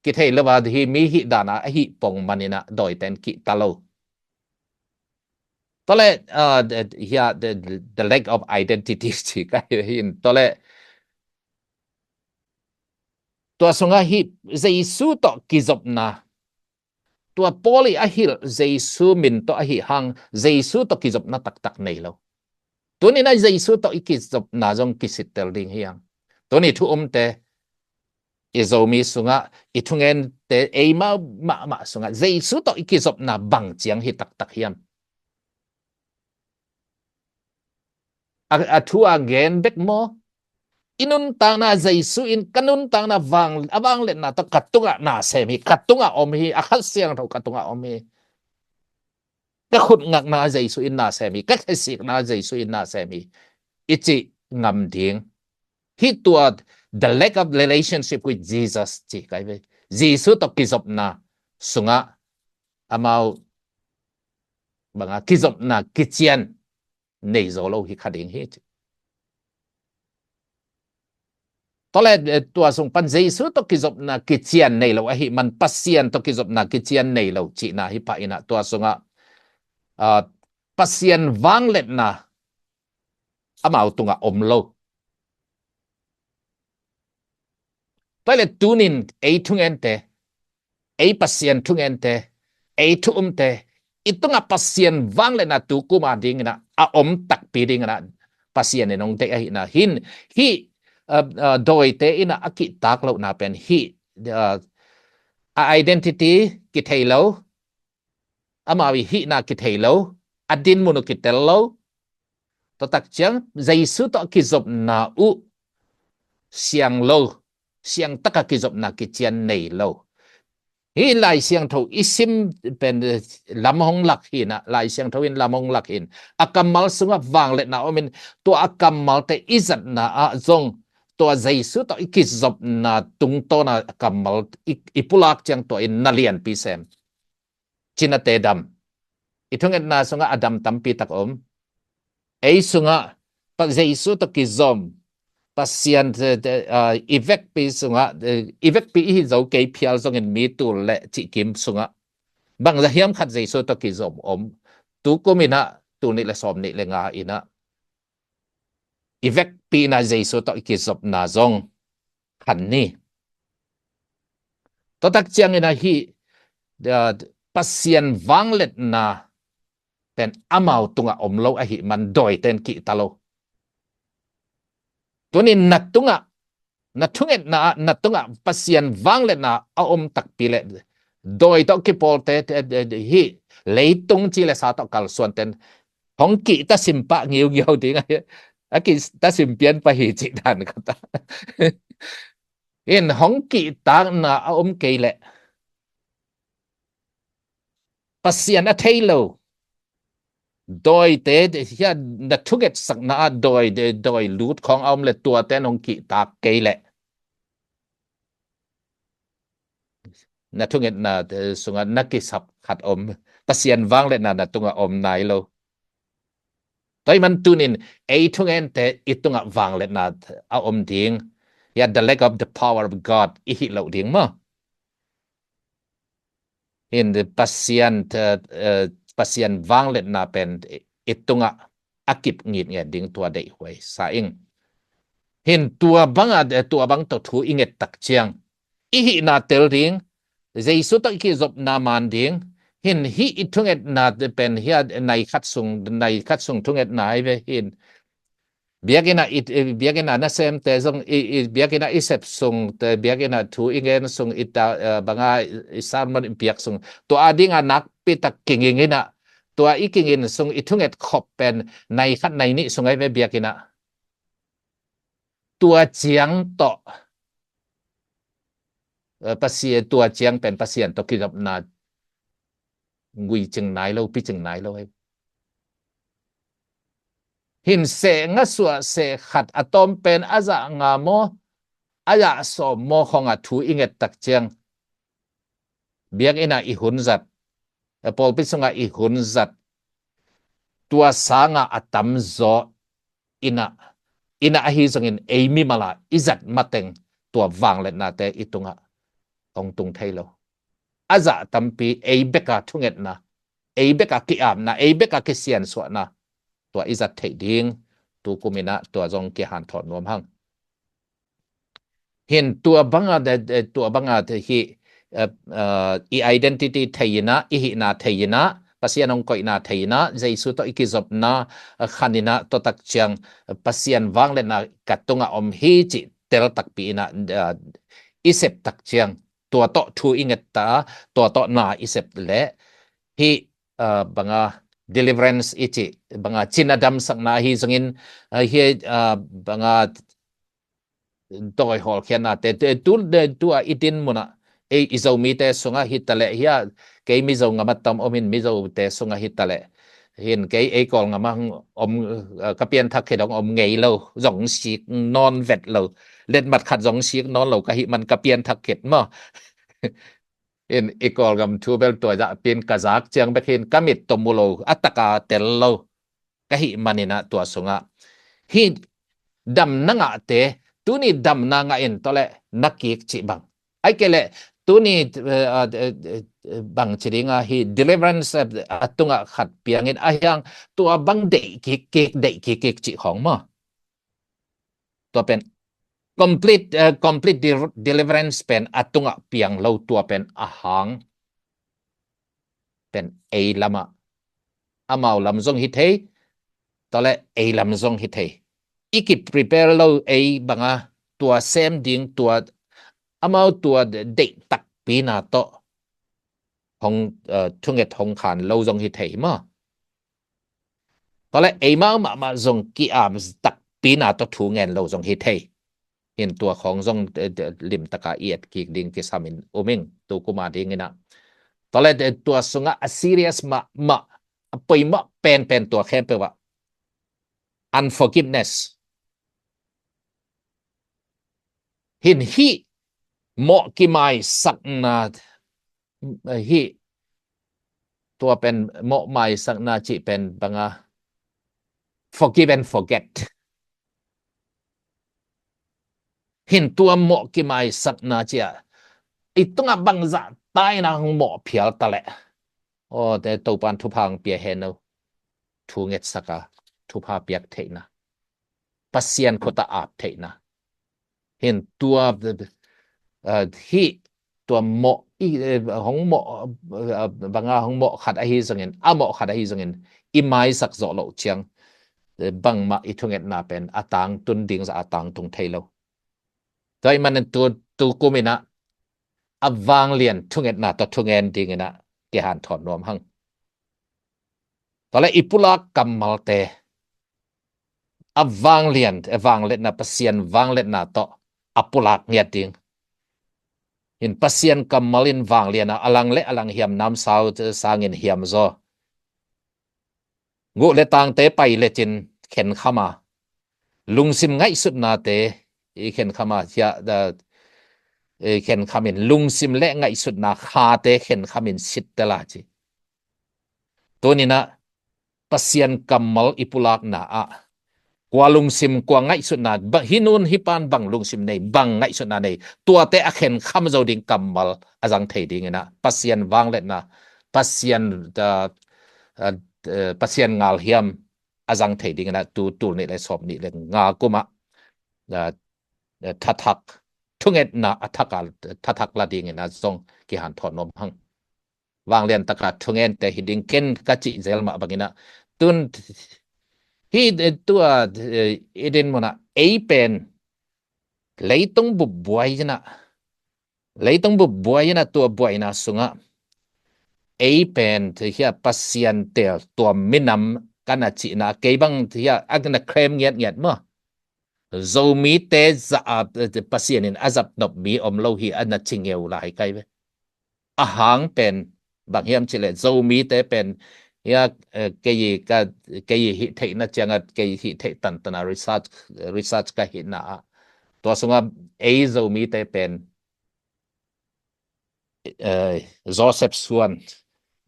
kithei lo a hi mi hih dana a hih pong manin ah dawiten kihta lo. Tole, uh, the, yeah, the, the lack of identity ci ka hi hin. Tole, tua sungah hi Jesu tawh kizopna. Tua Paul i a hilh Jesu min tawh ahi hang, Jesu tawh kizopna taktak nei lo. Tunin a Jesu tawh i kizopna zong kisittel ding hi hang. Tuni thu umte, i Zomi sungah, i thungente, eimau mahmah sungah, Jesu tawh i kizopna bang ciang hi taktak hiam? A, a thu a gen bek maw? I nuntakna Jesu in ka nuntakna vang, a vangliatna tawh ka tungah na sem hi, ka tungah om hi, a Kha Siangtho ka tungah om hi. Ka khut ngakna Jesu in na sem hi, ka khesikna Jesu in na sem hi. I cih ngam ding. Hih tua, the lack of relationship with Jesus ci kai ve. Jesu tawh kizopna sungah amau banga kizopna kician nei zo lo hi kha ding hi ci. Tole, eh, tua sung pan Jesu tawh kizopna kician nei lo ahi man Pasian tawh kizopna kician nei lo cihna hi pah in ah tua sungah, ah, Pasian vangliatna amau tungah om lo. Tua le tunin ei thungente, ei Pasian thungente, ei thu umte, i tungah Pasian vangliatna tu kuma dingin ah, a om takpi dingin ah, Pasian in hong deih ahihna hin, hih, uh, uh, dawite in ah a kihtak lohna pen hih, uh, a identity kithei lo, amau i hihna kithei lo, a dinmun uh kitel lo. Tua tak ciang Jesu tawh a kizopna uh siang lo, siang taka kizopna kician nei lo. Hih Lai Siangtho i sim pen lam hong lak hi in ah, Lai Siangtho in lam hong lak hi in, a kammal sungah vangliatna om in, tua a kammalte i zatna ah zong tua Jesu tawh i kizopna tungtawna a kammal i, i pulak ciang tua in na lianpi sem. Cinate dam. I thungetna sungah a dam tampi tak om. Ei sungah pa Jesu tawh kizom, Pasian, eh, eh, ah, i vekpi sungah, eh, i vekpi i hi zo kei phial zongin mi tul le cihkim sungah bangza hiam khat Jesu tawh kizom om. Tu kum inah, tul nih le sawm nih le nga inah i vekpi inah Jesu tawh i kizopna zong khan ni. Tua tak ciangin ahi, ah, Pasian vangliatna pen amau tungah om lo ahih man dawiten kihta lo. Tunin na tungah, na thungetna ah, na tungah Pasian vangliatna a om takpi le dawi tawh kipawlte, te, te, te, hih leitung ci le sa tawh kalsuanten hong kihta simpah ngiungiau ding ahi. A kihta simpian pah hi cih dan kata. In hong kihtakna a om kei leh Pasian a thei lo dawite, hia na thungetsakna ah dawi, dawi lut khawng a om le tuate nong kihtak kei leh na thungetna, eh, sungah na kisap khat om. Pasian vangliatna na tungah om nai lo. Tua ahih man tunin ei thungente i tungah vangliatna a om ding. Hia the lack of the power of God i hih loh ding maw. Hin Pasian, eh, Pasian vangliatna pen i tungah a kip ngitnget ding tua deihhuai sa ing. Hin tua bangah, eh, tua bang tawh thu i nget tak ciang i hihna tel ding, Jesu tawh i kizopna man ding. Hin hih i thungetna pen hia nai khat sung, nai khat sung thungetna hi ve hin. Biakinn ah i, i, biakinn ah nasemte zong i, i, biakinn ah i sep sungte, biakinn ah thu i ngen sung i ta, eh, banga i, i sermon i piak sung. Tua a dingah nakpi tak kinging inah, tua i kingin sung i thunget khop pen nai khat nai nih sung ahi ve biakinn ah. Tua ciang tawh, eh, Pasian, tua ciang pen Pasian tawh kizopna guicing nai lo, picing nai lo ahi. Hin seh nga suah seh khat a tawm pen a zah nga maw, a zah sawm maw khawngah thu i nget tak ciang biakinn ah i hun zat, eh, pawlpi sungah i hun zat, tua sangah a tamzaw inah, inah ahi zongin ei mimal ah i zat mateng tua vangliatnate i tungah hong tung thei lo. A zah tampi ei beka thungetna, ei beka ki-apna, ei beka kisiansuahna tua i zat theih ding tu kum inah tua zong kihanthawn nuam hang. Hin tua banga, eh, eh, tua banga te hih, eh, eh, i identity thei inah, i hihna thei inah, Pasian hong koihna thei inah, Jesu tawh i kizopna, eh, khan inah, tua tak ciang, eh, Pasian vangliatna ka tungah om hi cih tel takpi inah, eh, i sep tak ciang, tua tawh thu i nget ta, tua tawh na i sep leh, hih, eh, banga deliverance i cih, banga cina damsakna ahi zongin, eh, hih, eh, banga dawi hawlkhiatnate, te, tu, te, tua i din munah, ei, i Zomite sungah hi taleh, hia, kei Mizo ngam a tam om hin Mizote sungah hi taleh. Hin kei ei Kawlngam ah om, eh, ka pianthak khit hong om ngei lo, zong sik nawn vet lo. Letmat khat zong sik nawn lo ka hih man ka pianthak khit maw. Hin i Kawlngam thu bel tua zah pin ka zak ciang bek hin ka mit tawh mu lo, a taka tel lo ka hih man inah tua sungah hih damna ngahte, tuni damna ngah in tawh leh na kik cih bang. Ai kei leh tuni, eh, eh, eh, eh, bang ci ding a hih deliverance, eh, a tungah khat piangin a hiang tua bang deih kik kik, deih kik kik cih khawng maw. Tua pen complete, eh, complete de-, deliverance pen a tungah piang lo, tua pen a hang pen ei lamah, amau lam zong hi thei, tua leh ei lam zong hi thei. I ki prepare lo ei banga tua sem ding, tua amau tua deih takpina tawh hong, eh, thunget hong khan lo zong hi thei maw. Tua leh eimau mahmah zong ki-ap takpina tawh thu ngen lo zong hi thei. Hin tua khawng zong, eh, eh, limtaka i et kik ding kisam in um ing tu kuma ding inah. Tua leh, eh, tua sungah a serious mahmah, a poimah penpen tua khempeuh ah unforgiveness. Hin hih mawh kimaisakna, hih tua pen mawh maisakna cih pen banga forgive and forget. Hin tua mawh kimaisakna ciah i tungah bangzah taina hong mawh phial ta leh, aw te Topan thupha hong pia hen lo. Thu ngetsaka, thupha piak theihna, Pasian khut a ap theihna. Hin tua, eh, hih tua mawh i, eh, hong mawh, eh, banga hong mawh khat ahi zongin, a mawh khat ahi zongin i maisak zawh loh ciang, eh, bangmah i thungetna pen a tangtun ding zah a tangtung thei lo. Tua ahih manin tu, tu kum inah a vanglian thungetna tawh thungen ding inah kihanthawn nuam hang. Tua le i pulak kammalte a vanglian, a vangliatna, Pasian vangliatna tawh a pulak ngiat ding. Hin Pasian kammal in vanglian a, a lang le a lang hiam, namsau sangin hiam zaw. Guh le tangte pai lecin khenkham a, lungsim ngaihsutnate i khenkham a, hiah, da, i khenkhamin, lungsim le ngaihsutna khate khenkhamin sitte la ci. Tuninah Pasian kammal i pulakna ah kua lungsim, kua ngaihsutna, ba, hi nun hi pan bang lungsim nei, bang ngaihsutna nei, tuate a khenkham zo ding kammal a zang thei dinginah Pasian vangliatna, Pasian, ah, ah, eh, Pasian ngalhiam a zang thei dinginah tu tul nih le sawm nih le nga kumah, ah, eh, thathak, thungetna a thak a, thathak la dinginah zong kihanthawn nuam hang. Vanglian taka thungente hi ding ken ka cih zel mah banginah tun hi, eh, tua, eh, i din munah ei pen leitung bup buai inah, leitung bup buai inah tua buaina sungah ei pen hiah Pasian teel tua minam ka na cihna, kei bang hiah a na claim ngiatngiat maw? Zomite zah a, eh, Pasian in a zat nop mi om lo hi a na ci ngeu lai kai ve. A hang pen bang hiam cih leh Zomite pen, ya, eh, kei ka, kei hih theihna ciangah kei hih theih tantana research, research ka hihna ah tua sungah ei Zomite pen, eh, Joseph Suan.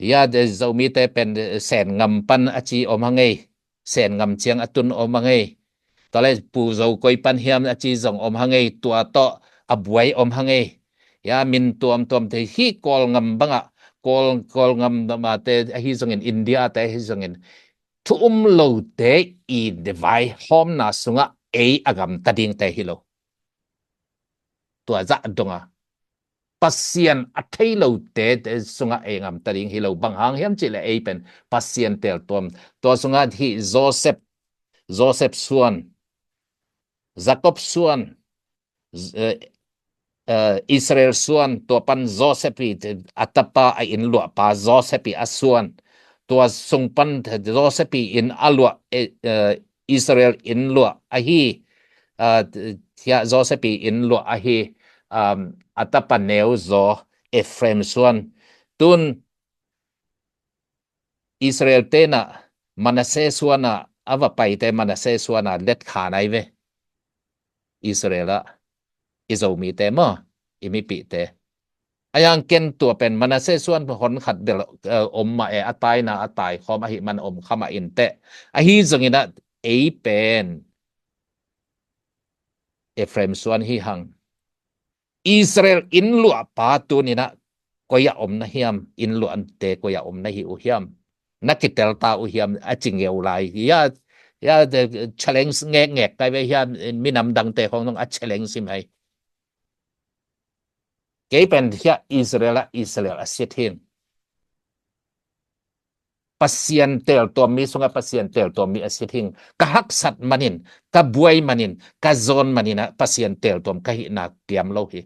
Ya, eh, Zomite pen, eh, Sen ngam pan a ci om hangei. Sen ngam ciang a tun om hangei. Tua le Pu Zo koi pan hiam a ci zong om hangei. Tua tawh a buai om hangei. Ya, min tuamtuam te hi Kawl ngam bangah, Kawl, Kawl ngam mate ahi zongin, India te ahi zongin thu um lote i devaihawmna sungah ei a gamta dingte hi lo. Tua zah donga Pasian a thei lote sungah ei ngamta ding hi lo. Bang hang hiam cih leh ei pen Pasian teel tuam. Tua sungah hih Joseph, Joseph Suan, Jacob Suan, eh, eh, Israel Suan, tua pan Joseph i a tapa, a inn luahpa Joseph i a suan, tua sung pan Joseph i inn a luah, eh, eh, Israel inn luah ahi, ah, hiah Joseph i inn luah ahi, um, a tapa neu zaw Ephraim suan. Tun Israel tenah Manasseh suanah a va paite, Manasseh suanah let kha nai ve. Israel ah i Zomite maw, i mipihte. A yang ken tua pen Manasseh suan hon khat bel, eh, om mah e, a taina a tai khawm ahi man om kha mah inteh. Ahi zonginah ei pen Ephraim suan hi hang. Israel inn luahpa tuninah koi a om na hiam, inn luahte koi a om na hi uh hiam, na kitelta uh hiam a ci ngeu lai. Ya, ya, challenge ngekngek kai ve hiam, minam dangte khong nong a challenge sim hai. Kei pen hiah Israel ah Israel a sit hing. Pasian teeltuam mi sungah Pasian teeltuam mi a sit hing. Ka haksat manin, ka buai manin, ka zawn maninah Pasian teeltuam ka hihna kiam lo hi.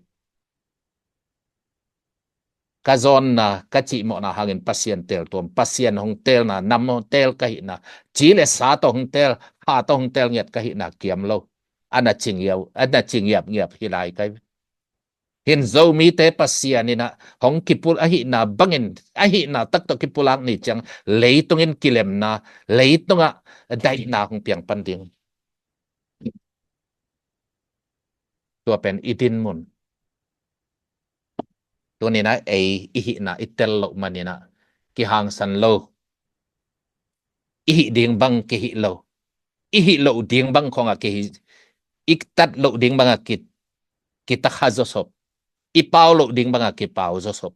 Ka zawnna, ka cihmawhna hangin Pasian teeltuam, Pasian hong teelna, nam hong teel ka hihna, ci le sa tawh hong teel, kha tawh hong teel ngiat ka hihna kiam lo. A na ci ngiau, a na ci ngiapngiap hi lai kai. Hin Zomite Pasian inah hong kipul ahihna bangin, ahihna tak tawh kipulak ni ciang, leitungin kilemna, leitungah daihna hong piang pan ding. Tua pen i dinmun. Tuninah ei i hihna i tel loh maninah kihangsan lo. I hih ding bang kihih lo. I hih loh ding bang khongah kihih, i tat loh ding bangah ki, kitakha zawsop, i pau loh ding banga kipau zawsop.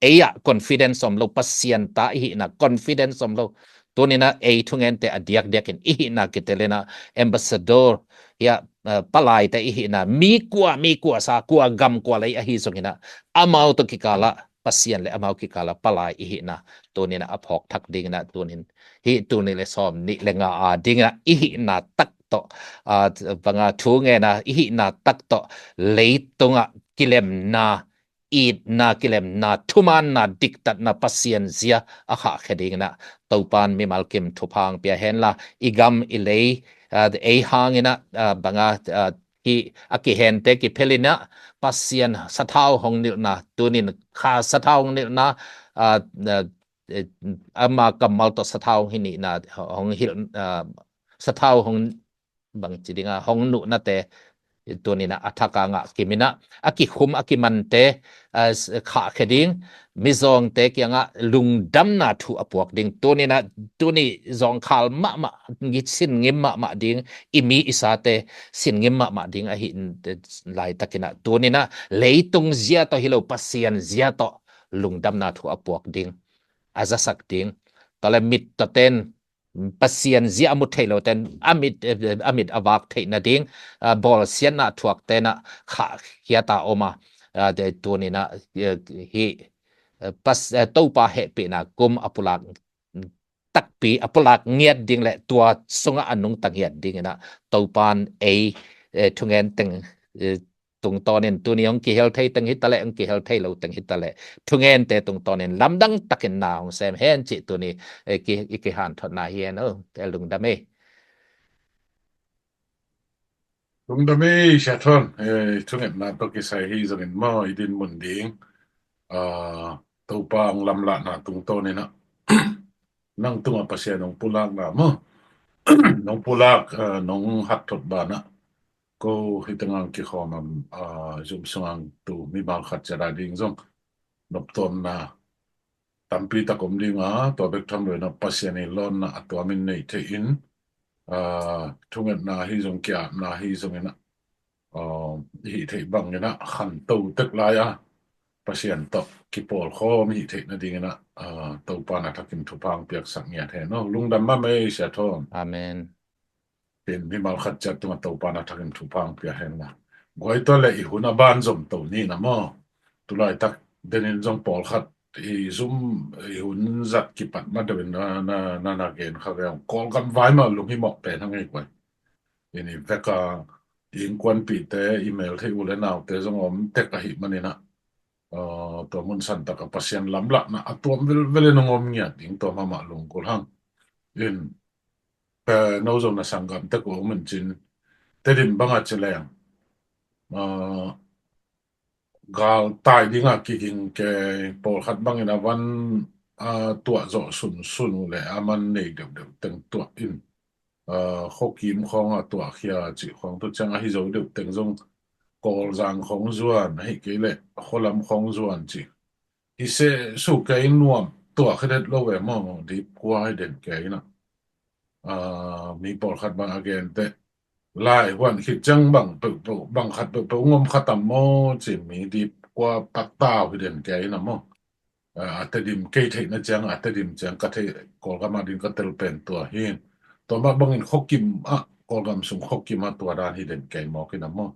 Ei ah confidence om lo, Pasian ta i hihna confidence om lo. Tuninah ei thungente a diakdiakin i hihna kitelinah ambassador, hiah, eh, palaite i hihna, mi kua, mi kua sa, kua gam, kua lei ahi zonginah amau tawh kikalah, Pasian le amau kikalah palai i hihna tuninah a phawk thak dinginah tunin hih tuni le sawm nih le nga a dinginah i hihna tak tawh, ah, banga thu ngena i hihna tak tawh leitungah kilemna, itna, kilemna, thumaanna, diktatna, Pasian zia a khahkhia dinginah Topan mimal kim thupha hong pia henla, i gam i lei, ah, ei hanginah, ah, banga, ah, hi a kihente kiphelinah Pasian sathau hong nilhna, tunin kha sathau hong nilhna, ah, ah, eh, ama kammal tawh sathau hong hi nihna, hong hilh, ah, sathau hong bangci dinga hong nuhnate tuninah a thak a ngah kiminah a kikhum a kimante, ah, khahkhia ding, mizawngte kiangah lungdamna thu a puak ding, tuninah tuni zawngkhal mahmah, sinngim mahmah ding, i mi i sate sinngim mahmah ding ahi laitakinah tuninah leitung zia tawh hi lo, Pasian zia tawh lungdamna thu a puak ding, a zasak ding. Tawle mit tawten, Pasian zia a mu thei loten a mit, a mit a vak theih nading, ah, bawlsiatna thuak tenah khahkhiata om a, ah, tuninah, eh, hi, eh, Topa hehpihna kum a pulak takpi, a pulak ngiat ding le tua sungah a nungta ngiat dinginah Topan ei, eh, thungen teng, eh, tungtawnin tuni hong kihel thei teng hitaleh, hong kihel thei lo teng hitaleh, thungente tungtawnin lamdang takin na hong sem hen cih tuni, eh, ki, i kihanthotna hi hen. Oh, te lungdam ei. Lungdam ei, Sia Thon. Eh, thungetna tawh kisai hi zongin maw i dinmun ding, ah, Topa hong lamlahna tungtawninah nang tungah Pasian hong pulakna maw, nong pulak, ah, nong hakthot banah ko hih tengah kikhawm a, ah, zum sungah tu mimal khat ciat a ding zong noptuamna tampi tak om dinga, tua bek tham loinah Pasian i lawnna a tuamin nei thei in, ah, thungetna hi zong, kiapna hi zonginah, ah, i hih theih banginah khanto tek lai-a Pasian tawh kipawlkhawm i hih theih nadinginah, ah, Topan a thakin thupha hong piaksak ngiat hen. Oh, lungdam mahmah ei, Sia Thon. Amen. Tin mimal khat ciat tungah Topan a thakin thupha hong pia hen la. Guai tua le i hun a ban zom to ni na maw. Tulaitak denin zong pawlkhat i zum i hun zat kipat ma deuhin na, na, na, na gen kha ve hong. Kawlgam vai mah lunghimawh pen hang ei guai. I ni veka i innkuanpihte, i mel thei u le naute zong om tek ahih maninah, ah, tua mun santak a Pasian lamlahna a tuam velvelin hong om ngiat ding tua mahmah lungkul hang. In pe no zong na sanggam tek uh om in cin, Tedim banga ci leng, ah, galtai dinga kiging kei, pawlkhat bangin a van, ah, tuah zawh sunsun uh le a man nei deuhdeuh teng tuah in, ah, khuakim khawng a tuahkhia cih khawng tu ciang ahi zo deuh teng zong Kawlzang khawng zuan, ahi kei leh khualam khawng zuan cih hi seh su kei nuam, tuah kha det lo ve maw, dipkua hi den kei na. Ah, mi pawlkhat bang a gen teh, lai huan khit ciang bang peuhpeuh, bang khat peuhpeuh ngom kha tam maw ci, mi dipkua patau hi den kei na maw. Ah, a Tedim kei theihna ciang, a Tedim ciang ka theih, Kawlgam a ding ka tel pen tua hi. Tua mah bangin khuakim ah, Kawlgam sung khuakim ah tua dan hi den kei mawk hi na maw.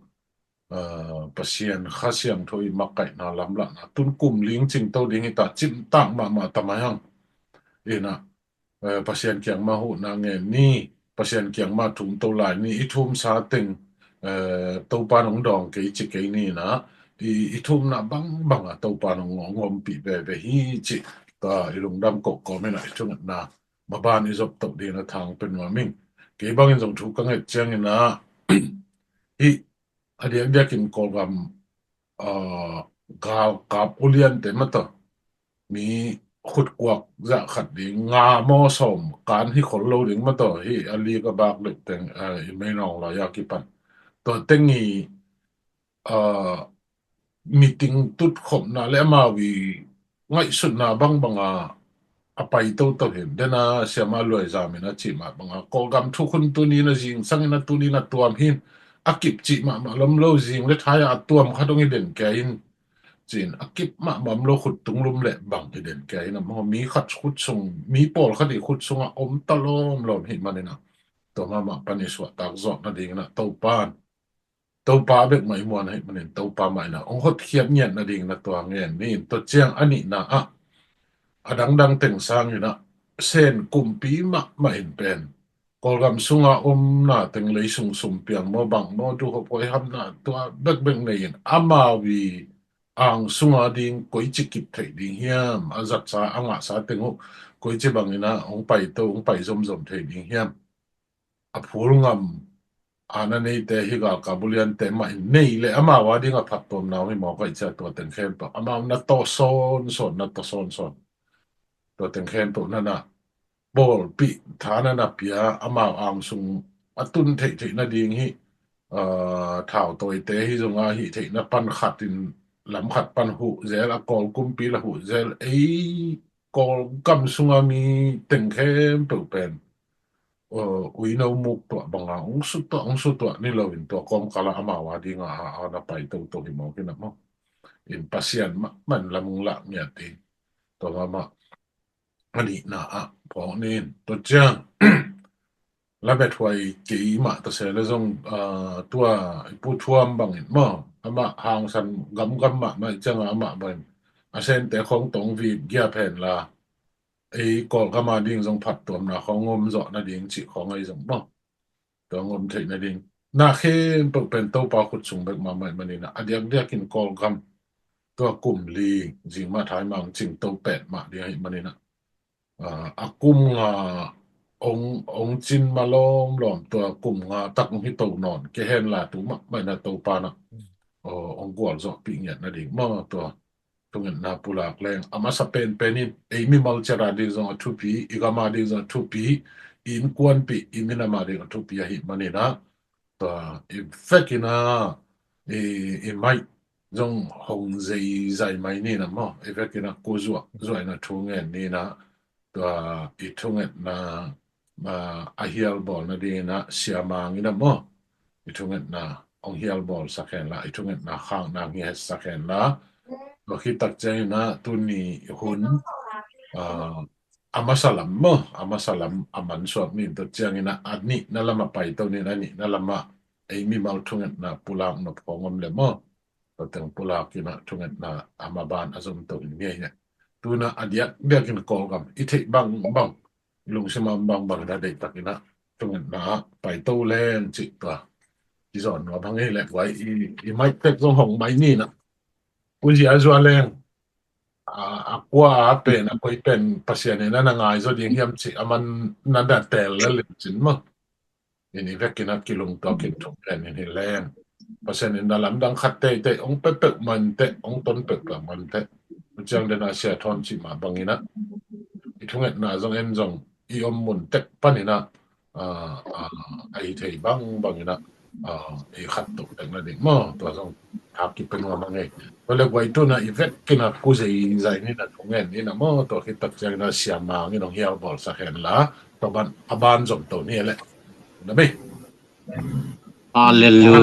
Ah, Pasian Kha Siangtho i makaihna lamlahna tun kum ling cingto ding hi ta, cimtak mahmah ta mai hang. Ina, eh, Pasian kiang mah huhna ngen ni, Pasian kiang mah thumto lai ni, i thumsa teng, eh, Topa nong dawng kei ci kei ni na, i, i thumna bangbang a Topa nong, nong ompih veve hi ci, ta i lungdam kohkawm ina i thungetna maban i zop toh ding a thang pe nuam ing. Kei bangin zong thu ka nget ciangin a, hi a diakdiakin Kawlgam, ah, galkap uliante mataw, mi khutkuak zah khat ding, nga maw sawm kan hi khol lo ding mataw, hi a lik a bak leuh teng, ah, i meinawng lai a kipan tua teng i, ah, meeting tutkhopna le amau i ngaihsutna bangbanga a pai toto hin. Dena siama luai zamin a cih mah banga Kawlgam thukhun tunin a zingsangin a tunin a tuam hin, a kip cih mahmah lom lo, zing le thai a tuam khat hong hi den kei in, ci-in a kip mahmah om lo, khut tung lum le bang hi den kei in, a maw, mi khat khut sung, mi pawl khat i khut sungah om ta lawmlawm hi manin ah, tua mahmah pan i suahtak zawk nadingin ah Topa, Topa bek mah i muan hi manin Topa mah in ah hong hotkhiat ngiat nadingin ah tua ngen ni. Tua ciang a nihna ah, a dangdang teng sangin ah Sen kumpi mahmah in pen Kawlgam sunga omna teng, lei sung sum piang maw bang maw, duhop hoihapna tua bekbek nei-in amau i ang sunga ding koici kip theih ding hiam, a zatsa a ngahsa teng uh koici bangin ah hong paito, hong pai zomzom thei ding hiam, a phul ngam a na neite hi, galkap uliante mah in nei le amau a ding a phattuamna uh hi mawk ahih ciang tua teng khempeuh amau na tawh sawnsawn, na tawh sawnsawn, tua teng khempeuh na na pawlpih, tha na na pia, amau ang sung a tun theihtheih nading hi. Aa, thautawite hi zong a hih theihna pan khat in lam khat pan huh zel, a Kawl kumpi la huh zel, ei Kawlgam sunga mi teng khempeuh pen, aa, uino muk tuah banga hong sutuah, hong sutuah ni loin tua kawmkala amau a dinga a, a na pai toto hi mawk in a maw. In Pasian mah man lam hong lah ngiat ding. Tua mahmah a nihna ah phawk nin. Tua ciang lamethuai kei mah ta se le zong, aa, tua i Pu Thuam bangin maw, amah hangsan gamgam mahmah i cianga amah bangin a Sente khawng tawh hong vip giap hen la, ei Kawlgam a ding zong phattuamna khawng om zawh nading cih khawng ahi zong maw, tua hong om theih nading na khempeuh pen Topa khut sung bek mahmah i manin ah, a diakdiakin Kawlgam tua kum li, zing mah thai mah hong cingto pet mah ding ahih manin ah, aa, a kum nga hong, hong cin ma lawmlawm, tua kum nga tak hong hi to nawn kei hen la, tu mahmah in ah Topa in ah, aw, hong gualzawhpih ngiat nading maw, tua thungetna pulak leng a masa penpen in, ei mimal ciat a ding zong a thupi, i gam a ding zong a thupi, i innkuanpih, i minam a ding a thupi ahih manin ah, tua i vekin ah i, i mic zong hong zeizai mai ni na maw, i vekin ah ku zuah zuah in ah thu ngen ni na, tua i thungetna, aa, a hialbawl nadingin ah Sia Mang in ah maw, i thungetna hong hialbawl sak hen la, i thungetna khakna hong hiatsak hen la. Tua khit tak ciangin ah tuni hun, aa, a masa lam maw, a masa lam a mansuak nin, tua ciangin ah a nihna lam a paito nin, a nihna lam ah ei mimal thungetna pulak nop khawng om le maw, tua teng pulak in ah thungetna a maban a zomto in ngiat hi. Tu in ah a diakdiakin Kawlgam i theih bangbang, i lungsim a om bangbang in ah deihtakin ah thungetna ah paito leng cih tua i zawn nuam hang hi leh guai, i, i mic tek zong hong mai ni na. Pu Zia Zua leng, a, a kua a pen, a koi pen Pasian in ah na ngai zaw ding hiam cih a man na na teel lel in cin maw. In i vekin ah kilungtuakin thungen in hi leng, Pasian in na lamdang khat teitei hong pia peuhmah inteh, hong ton peuhmah inteh. Tua ciang den a Sia Thawn cih mah bangin ah i thungetna zong en zong i om mun tek panin ah, aa, aa, a hi thei bangbangin ah, aa, i khat toh tek nading maw, tua zong hak kipia nuam a ngei. Tua le guai, tu in ah i vekin ah ku zeizai ni na, thungen ni na maw, tua khit tak ciangin ah Sia Mang in hong hialbawl sak hen la, tua ban a ban zomto ni leh. Na mei. Halleluia.